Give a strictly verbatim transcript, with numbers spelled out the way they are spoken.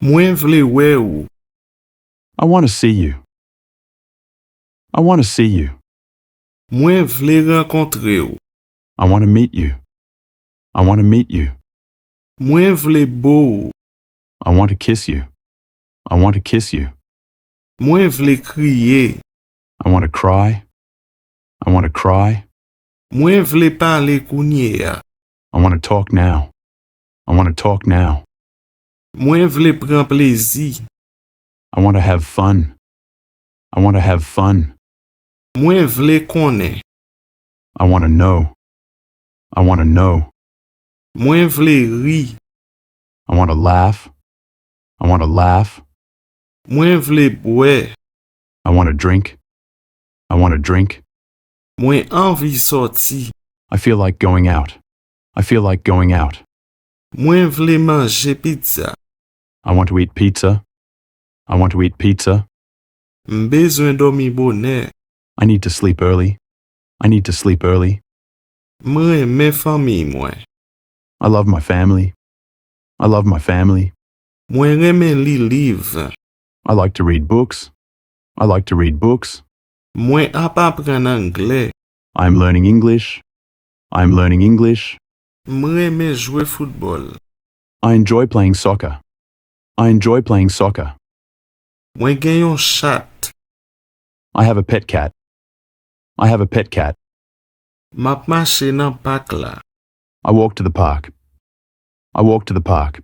Mwen vle wè ou. I want to see you. I want to see you. Mwen vle rankontre w. I want to meet you. I want to meet you. Mwen vle bo w. I want to kiss you. I want to kiss you. Mwen vle kriye. I want to cry. I want to cry. Mwen vle pale kounye a. I want to talk now. I want to talk now. Mwen vle pran plezi. I want to have fun. I want to have fun. Mwen vle konnen. I want to know. I want to know. Mwen vle ri. I want to laugh. I want to laugh. Mwen vle bwè. I want to drink. I want to drink. Mwen anvi sòti. I feel like going out. I feel like going out. Mwen vle manje pizza. I want to eat pizza. I want to eat pizza. M bezwen dòmi bonè. I need to sleep early. I need to sleep early. M renmen fanmi mwen. I love my family. I love my family. Mwen renmen li liv. I like to read books. I like to read books. Mwen ap aprann anglè. I'm learning English. I'm learning English. M renmen jwe foutbòl. I enjoy playing soccer. I enjoy playing soccer. Mwen gen yon chat. I have a pet cat. I have a pet cat. M ap mache nan pak la. I walk to the park. I walk to the park.